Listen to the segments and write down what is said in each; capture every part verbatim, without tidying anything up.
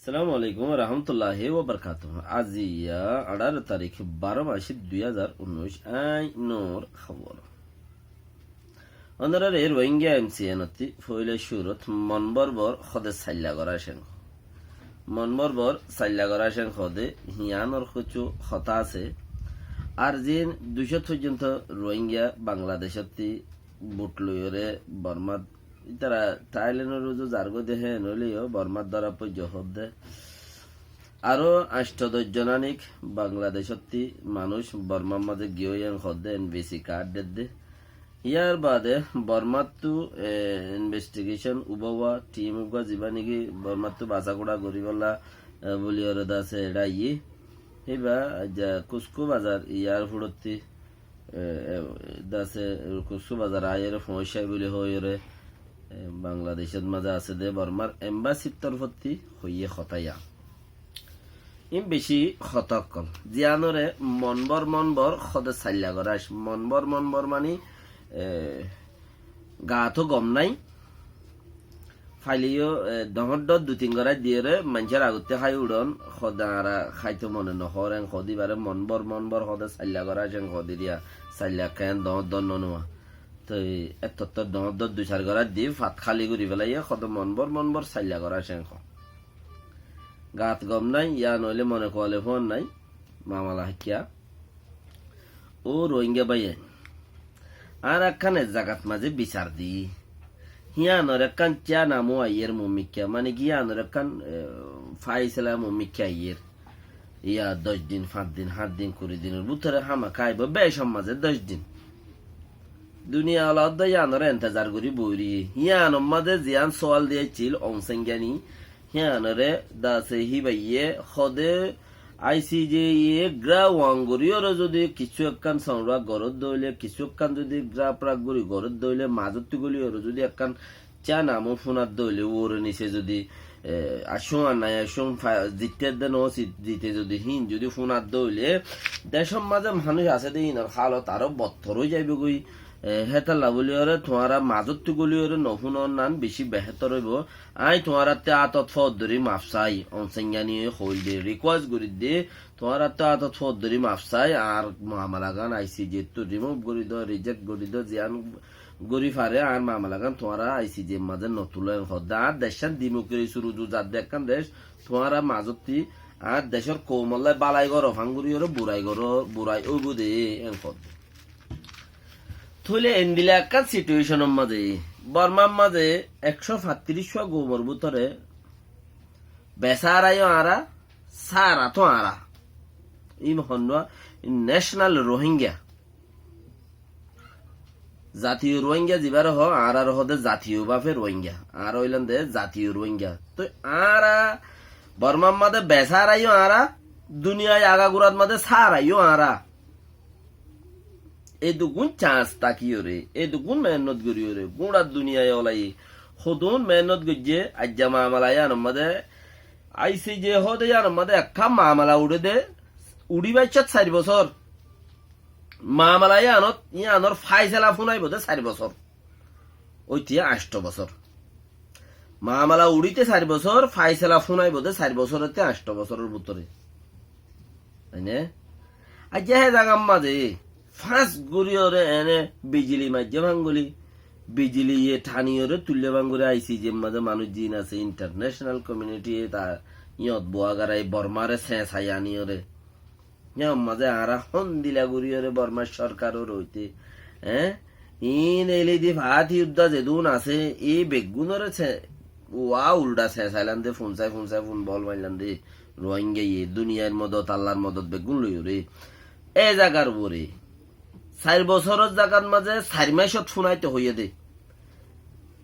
Assalamu alaikum warahmatulláhi wabarakátuhu. Aijja añçáro tarík, baró mac, dui házar unnúic. Añí Nur Hóbor. Ónorare Rohingya M C N ottú foila cúrut mon borbor hóde sailla gorá ceng. Mon borbor sailla gorá ceng hóde, híyanor kessú hotá asé. Ar zin dui cót foijjonto Rohingya Bangladec ottú but loiyóre Bormat, ítara Thailand or uzu zargói de hé, noóile yó Bormat dóra foijjé hóde. Aró ancto doc zon aník Bangladec ottú manúic Bormar mazé giyé yó en hóde, N V C card dedde. Yar baade Bormattú, e, investigation ubawa team uggúa ziba niki Bormattú basá gura goríbolla, e, buliyóre dase eçé aiyé. Híba aijja Kuskó bazar airport ottú, e, e, dase Kuskó bazar aiyóre foóñsai buli hoiyóre, e, Bangladecót mazé asé de Bormar embassy r torfóttu hoiyé hotá yían. Ín bicí hotá ókkol. Ziyánore mon bor mon bor hóde sailla gorá ceng. Mon bor mon bor mani, e, gaató gom nái. Faile yó, e, dhoóñr dhoóñr dui tin gorái diyóre maincór agottú hái uçón, hóde añára háito mone nohoór, en hóde íbare mon bor mon bor hóde sailla gorá ceng hóde diya, sailla ekkán dhoóñr dhoóñr nonuwa. Toi ettottór dhoóñr dhoóñr dui sair gorái di, fat háli gorí félaiye, hóde mon bor mon bor sailla gorá ceng hó. Gaat gom nái, yá noóile mone kuale fúan nái, mamala háikka. Ó Rohingya báiyain, añára ekkán ek zagat mazé bisar di. Híyanor ekkán cíya namó aiyér muúmikká, mane ki híyanor ekkán, e, faisela muúmikká aiyér. Yá doc din, fañs din, hát din, kuri dinor bútore hámaká aibó, becór mazé doc din. Duniya ola ódde yíanore entezar gorí boói roiyé. Yíanor mazé ziyán sóal diyaccíl Aung San Suu Kyi, híanore dase híbaye hóde I C J ye gráwang goríyore zodi kissú ekkán sonrak goródde óile, kissú ekkán zodi gráfrak gorí goródde óile, mazóttu goliyore zodi ekkán cíya namó fúnadde óile, uore nise zodi, e, accúm ar nái accúm, fa-, zitte edde noó si-, zite zodi híin zodi fúnadde óile, decór mazé manúic asé de híinor hálot aró bottor ói zaibói goi. E, hétolla bóliyore tuáñra mazóttu goliyore nofúnonnan bicí behétor óibo. Aññí tuáñrattú átot foót dóri maf sai, Aung San Suu Kyi ye hoóilde, request gorídde, tuáñrattú átot foót dóri maf sai, añár mamalagan I C J ttú remove gorí do, reject gorí do, ziyán gorí fare añár mamalagan tuáñra I C J mazé notuló en hoódde. Añár deccán democracy r uzu zadde ekkán dec, tuáñra mazótti añár decór koumolla bálai goró fán goríyore burai goró, burai óibo de en hoódde. Tóile endila ekkán situation or mazé, Bormar mazé ekcó fattiríc fua goumor bútore besára yó añára, sára tó añára. Ín honnúa, ín national Rohingya. Zatiyo Rohingya zibáre hoó, añárar hoó de zatiyo bafe Rohingya. Añára óilam de zatiyo Rohingya. Toi añára Bormar mazé besára yó añára, duniyai agagurat mazé sára yó añára. Eddugun chance tákiyore, eddugun mehénnot goríyore, gúñçar duniyai olaye, hodún mehénnot goijjé, aijja mamala yíanor mazé, I C J hoó de yíanor mazé ekkán mamala uçé de, uçí baiccát sair bosór. Mamala yíanot, yíanor faisela fúnaibo de sair bosór. Óite ancto bosór. Mamala uçíte sair bosór, faisela fúnaibo de sair bosórotte ancto bosóror bútore. Aijja hé zagar mazé fás goríyore ene bijili maijjé fangoli, bijiliye thaniyore tuillé fangori I C J r mazé manúic ziín asé, international community ye ta yót buagarai Bormare señsai aniyore. Yían mazé añára hondila goríyore Bormar sorkaror óite, eé? Iín eilidi faáti udda zedún asé, e beggúnore se-, uá uldha señsailan de, funsai funsai fun bol maillan de, Rohingya ye, duniyair modot, Allar modot beggún loiyore. E zagar uore, sair bosóror zagat mazé sair maicot funaito hoiyé de.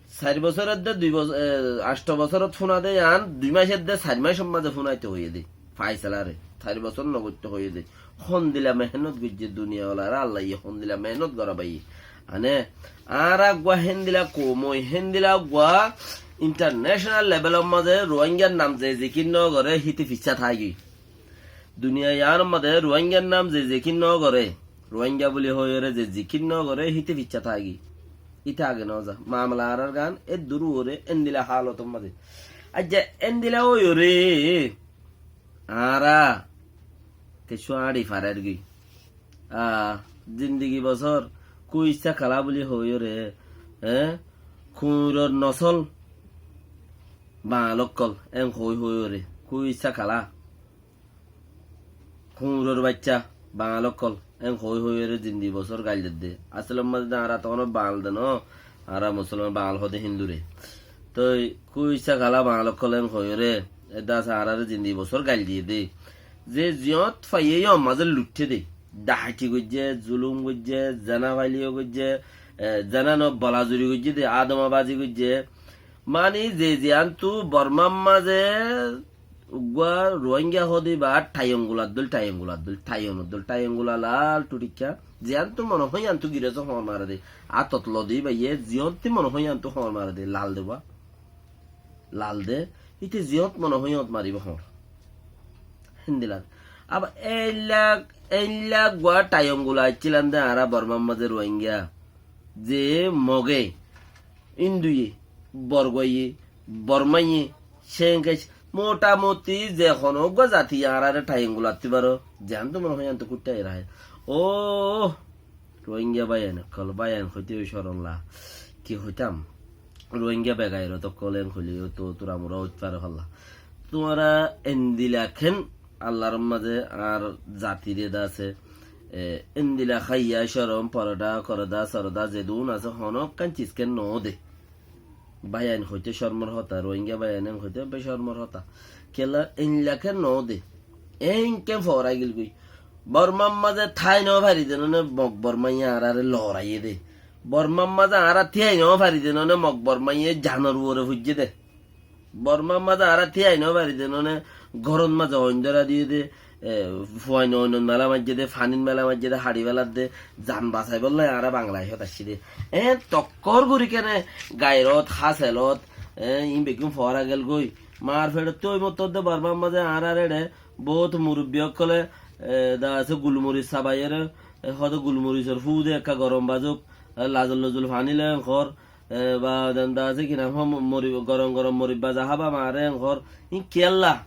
Sair bosór edde dui bos-, e, ancto bosórot fúna de yían, dui mac edde sair macor mazé fúnaito hoiyé de. Faisalare. Sair bosór nogoitto hoiyé de. Hondila mehénnot goijjé duniya olara, Allaye hondila mehénnot gorabaiye. Ane, añára eggúa héndila koum ói, héndila eggúa international levelor mazé Rohingyar nam ze zikir nogoré, híte fissá táigiyói. Duniya yíanor mazé Rohingyar nam ze zikir nogoré, Rohingya buli hoiyóre ze zikir nogoré, híte fissá táigiyói. Íte age noza. Mamala añárar gán eddur uore endila hálotor mazé. Aijja endila óiyoré añára kessú áñçi farer goi. Aa, zindigi bosór kuissá kala buli hoóiyoré, e, kuñiror nosól bañal ókkol, en hoói hoóiyoré, kuissá kala. Kuñiror baiccá, bañal ókkol, en hoói hoóiyoré zindigi bosór gail dedde. Asólor mazé de añára toóno bañal de noó, añára musolman bañal hoó de híndure. Toi kuissá kala bañal ókkol en hoóiyoré, edde asé añáráre zindigi bosór gail diyé de. Ze ziyót faiyé yór mazé luiththé de. Dahaki goijjé, zulum goijjé, zena failiyo goijjé, e, zena no bolazuri goijjé de, adomabazi goijjé. Mani ze ziyántu Bormar mazé uggúa Ruáingga hoó de íba thaiyongular dóil, thaiyongular dóil, thaiyonor dóil, thaiyongula lal thuthíkka. Ziyántu mone hoó yíantu girésé hoóñr mare de. Átot lo de íbayé, ziyóntu mone hoó yíantu hoóñr mare de, lal de uá. Lal de, íte ziyóntu mone hoó yíantu maribóu hoóñr. Héndilla. Abar eilla, eilla uggúa thaiyongula aiccílan de añára Bormar mazé Ruáingga. Ze Moge, Induye, Borguaye, Bormaye, Cengec, motamoti ze honó uggúa zati añáráre thaiyongulattú baro, ziyántu mone hoó yíantu kuiththá aiyér. Óh, Ruáingga báiyain ókkol, báiyain hoité yó corom la. Ki hoitám? Ruáingga begairot ókkol en hoilé yó to turamura óit fare holla. Tuáñra endilla ken Allar mazé añár zatiré de asé, e, endilla háiya corom, poroda, koroda, soroda, zedún asé, honókkan ciz ken noó de. Báiyain hoité cormor hotá, Ruáingga báiyain en hoité be cormor hotá. Kiyólla eilla ken noó de. Enkén foóra gilgói. Bormar mazé tái noó fari de noné Mog Bormaye añáráre loraiyé de. Bormar mazé añára tíai noó fari de noné Mog Bormaye zanor uore foijjé de. Bormar mazé añára tíai noó fari de noné górot mazé oin dóra diyé de, e, fuain oinot mela maijjé de, fanit mela maijjé de, haçi félar de, zan basaibólla añára Bangladecót aiccí de. Eén tokkór gorí kene gairot, háselot, e, iín beggún foóra gelgói. Mar feçottú ói mottor de Bormar mazé añárar eçé boóut murubbi ókkolé, e, de asé gulmuris sabaiyóre, e, hoóde gulmurisor fú de ekká gorom bazuk, e, lazul luzul faní loi en hoór, e, ba denda asé ki nam hoó, mo-, mori-, gorom gorom morib baza hába mare en hoór. Iín kiyólla?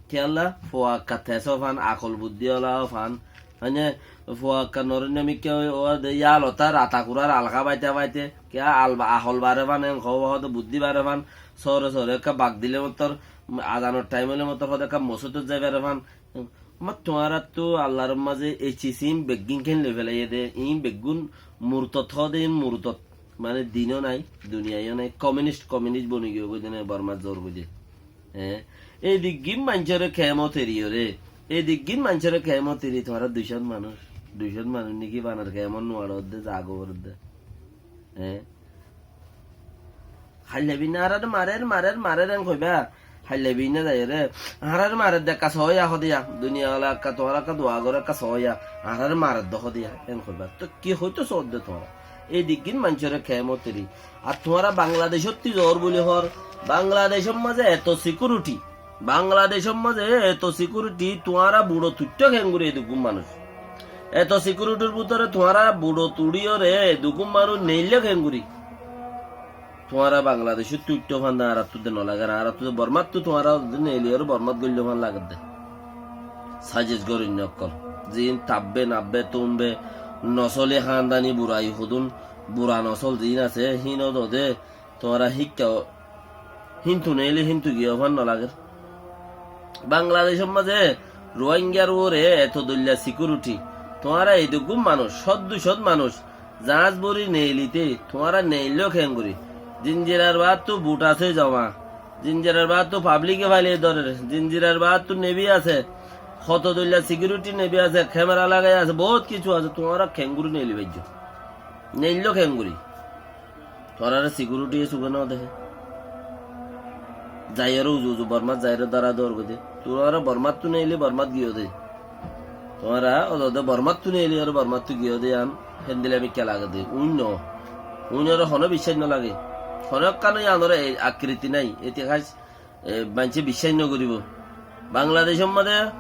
Kiyólla? Fua ekka tesó fan, akol buddí ola ó fan. Mane, fua ekka noróinna mikká ói, ó de yálota rata kurar alka baite baite, kiyá alba ahol bare fan, en hoó hoóde buddí bare fan, sóore sóore ekka bak dile mottor, azanor thaim óile mottor hoóde ekka mosótot zai fare fan. Ammá tuáñrattú Allar mazé ei cis iín beggín ken loi felaiyé dé, iín beggún murtot hoó dé, iín murtot. Mane dinó nai, duniyaiyó nai, kominist, kominist boni giyói dé, Bormat zor goi dé. Eé, ei diggín maincóre kemot eriyoré, ei diggín maincóre kemot eri tuáñra duicót manúic, duicót manúic niki banar kemot nuaçor dé, zago gorér dé. Eé. Hailla binna añáráre marer, marer, marer en hoiba. Hailla binna zaiyóre, añáráre marer de ekka soóya hoó de ya. Duniya wala ekka tuáñra ekka dua goró, ekka soóya. Añáráre marer de hoó de ya, en hoiba. Toi ki hoito soódde tuáñra? Ei diggín maincóre kemot eri. Ar tuáñra Bangladecóttu zoór buli hoór. Bangladecór mazé eto sikiuriti. Bangladecór mazé eto sikiuriti, tuáñra buçot uiththó keéngorí edokkún manúic? Eto sikiuritir bútore tuáñra buçot uçíyoré edokkún manúic neilló keéngorí? Tuáñra Bangladecóttu uiththó fán de añáráttu de nolager, añáráttu de Bormáttu tuáñra neiliyóre Bormát goilló fán lager dé. Sazic goróinna ókkol. Ziín tabbe, nabbe, tumbe, nosoli, hándani, burai hodún, bura nosol ziín asé, híin ó de Tuáñra híkka híntu neeli híntu giyó fán nolager. Bangladecór mazé Ruáingar uore eto doilla sikiuriti. Tuáñra edokkún manúic, cót ducót manúic, zaáñs bóri neelité, tuáñra neilló keéngorí? Zinzirar baáttu but asé zoma, zinzirar baáttu pablike failai dórer, zinzirar baáttu nebi asé, hoto doilla sikiuriti nebi asé, kemera lagai asé, boóut kissú asé, tuáñra keéngorí neeli faijjó? Neilló keéngorí? Tuáñráre sikiuritiye suge no deké. Zaiyóre uzu uzu Bormát zaiyóre dóra dór goi dé. Tuáñra Bormáttu neeli Bormát giyó dé. Tuáñra ódode Bormáttu neeli óre Bormáttu giyó dé yían héndilla mikká lage dé. Uin no. Uin óre honó biccác no lage. Honó ekkán yíanor e akriti nái. Itihas e, maincé biccác no goríbo. Bangladecór mazé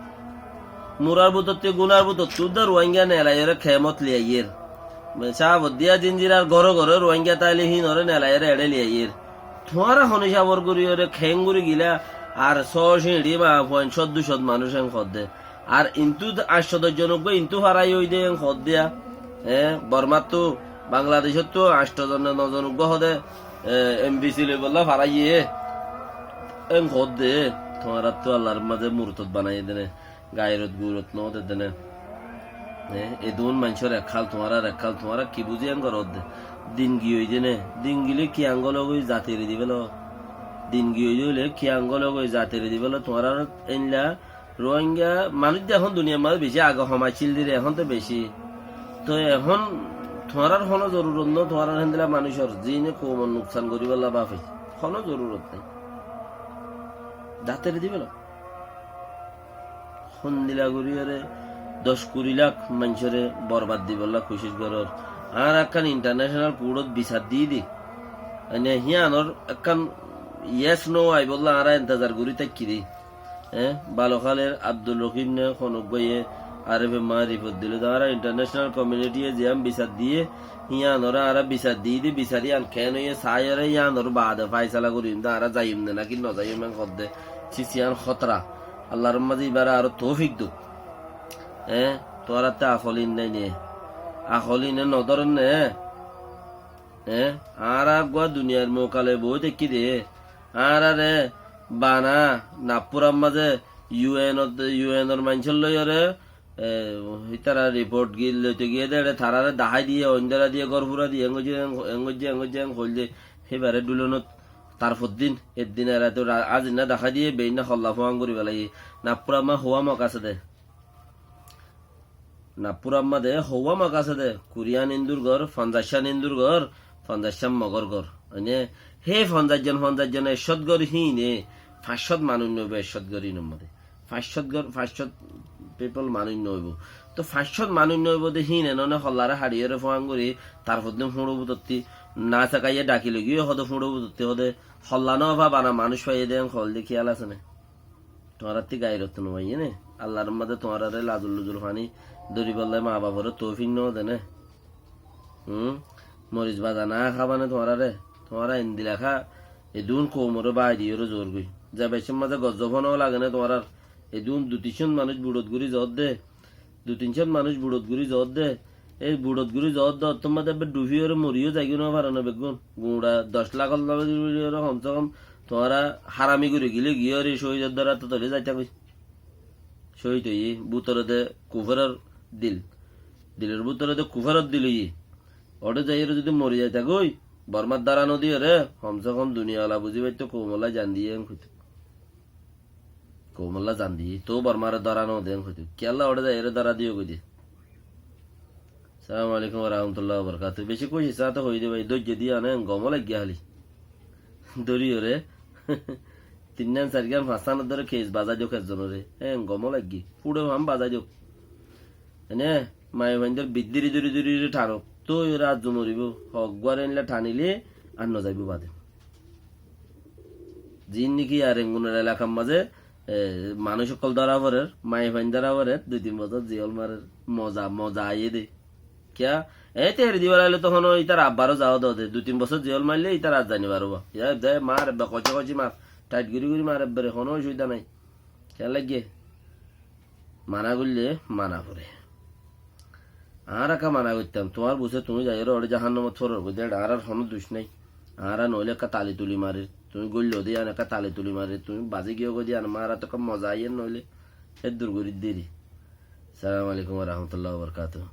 murar bútottu, gunar bútottu dé Ruáinga nelaiyóre kemot liyaiyér. Sáboddiya zinzirar góre góre Ruáinga táile híinoré nelaiyóre eçé liyaiyér. Tuáñra hone sabor gorí ore keng gorí gila, ar só siñçi ma fuain cót dui cót manúic en hoódde. Ar intú añctó doc zon uggúa intú farai óide en hoódde. E, Bormáttu, Bangladecóttu añctó zon ne no zon uggúa hoóde, e, em bi si loibolla faraiyé. En hoódde, tuáñrattú Allar mazé murtod banaiyé dene. Gairot guirot no de dene. E, edún maincór ek hál, tuáñrar ek hál, tuáñra ki buzí en goródde? Din giyói dene, din gilé ki angol ógoi zati eri dibélo? Din giyói dóile ki angol ógoi zati eri dibélo? Tuáñrar einla Ruáingga manúic de ehón duniyar mazé beci, age hom accíl diri, ehón to beci. To ehón tuáñrar honó zorurot no, tuáñrar héndila manúicor, ziíne koumor nuksan goríbolla báfe. Honó zorurot nai. Zati eri dibélo. Hondila gorí ore doc kuri lak maincóre borbad dibolla kucíc gorór. Añára ekkán intarnecenal kuçót bisar di di. Ene híanor ekkán yes no aibolla añára entezar gorí táikki de. E, Balokáler Abdul Rokib ne honó uggúaye ar ef em ma riport dilo de, añára intarnecenal komiunitiye ziyán bisar diyé, híanoré añára bisar di di, bisar yían keén óiye saáiyore yíanor baade faisala gorim de, añára zaiyum ne náki no zaiyum en hoódde. Sis yían hótara. Allar mazé ibáre aró toufik douk. E, tuáñrattú akol in nái ne? Akol ine no dóron ne? E, añára eggúa duniyar mukale boói táikki de. Añárare bana Nagpur or mazé yu en ot, yu en or maincór loiyóre, e, ítara riport gi-, loito giyé de, ere taráre dahái diyé, oindóra diyé, gór fura diyé, en goijjé, en, en goijjé, en goijjé, en hoil de. Híbare dulonot tar foddin, eddin erato ra-, azinna dahái diyé, beinna holla fuañ gorí felaiyé. Nagpur or mazé houwá Mog asé de. Nagpur or mazé houwá Mog asé de, kuriyán Indur gór, fonzaiccán Indur gór, fonzaiccán Mogor gór. Mane, hé fonzaic zon, fonzaic zon ekcót gór híine, fañs cót manúic no óibo ekcót gór híinor mazé. Fañs cót gór, fañs cót people manúic no óibo. To fañs cót manúic no óibo de híine none hollaré haçiyóre fuañ gorí, tar foddin fúñço butotti, na sekaiyé dhaki loi giyé hoó de fúñço butotti hoó de, holla no fa bana manúic faiyé de en hoil de kiyal asé né? Tuáñrattú gairot no maiyé né? Allar mazé tuáñrare lazul luzul faní dóribolla ma baforé toufik no de né? Hum? Moris baza na hába né tuáñrare? Tuáñra endila há, edún koumoré bái diyóre zoór goi. Ze beccór mazé gozzob no lage né tuáñrar? Edún dui tin cót manúic buçot gorí zoódde, dui tin cót manúic buçot gorí zoódde, ei buçot gorí zoódde ottór mazé ebbe dhufiyóre moriyó zaigói no fare né beggún. Guñça doc lak ot lobiyóre homse hom tuáñra harami gorí gilé giyóre cóhidor dóra to toli zaitagói. Cóhid óiye, bútore de kufóror dil. Dilor bútore de kufóror dil óiye. Óçe zaiyóre zodi mori zaitagói, Bormar dóra no diyóre, homse hom duniyala buzí faitto koumolla zan diyé en hoitó. Koumolla zan diyé, tou Bormare dóra no de en hoitó. Kiyólla óçe zaiyóre dóra diyó goi de. Assalamu alaikum wa rahmatullahi wa barakatuhu. Beci kúci sáte hoi de bái, dóijjo di ane gom laiggé háli. Dóriyoré tinnán sairgán fañsán dóre kes bazai diyók ekzonoré. Hé, gom laiggé. Fúçe ham bazai diyók. Ene, maiyafuaindór biddíri dóri dóri dóri thanók. Tói ore azzu moribó. Hoggúare enla thanilé ar no zaibó bade. Ziín niki ar engunor elakar mazé e, manúic ókkol dóra forer, maiyafuain dóra forer, dui tin bosór ziyól marer, moza, moza aiyé de. Kiyá? E, te eri dibar aile to hono ítar abbaró zaó do de, dui tin bosór ziyól maille ítar ar zai no faribo. Yá, de, mar ebbe, koci koci mar, tait gorí gorí mar ebbe re, hono ocubida nai. Kiyá laiggé? Mana goille mana fore. Añára ekká mana goittám, tuáñr buse tuñí zaiyóre óre jahannamot foror goi de, añárar honó duc nái. Añára noóile ekká tali tuli marir, tuñí goilló de yián ekká tali tuli marir, tuñí bazi giyó goi de yián, añára to ekká moza aiyér noóile, héddur gorí deri. Assalamu alaikum wa rahmatullahi wa barakatuhu.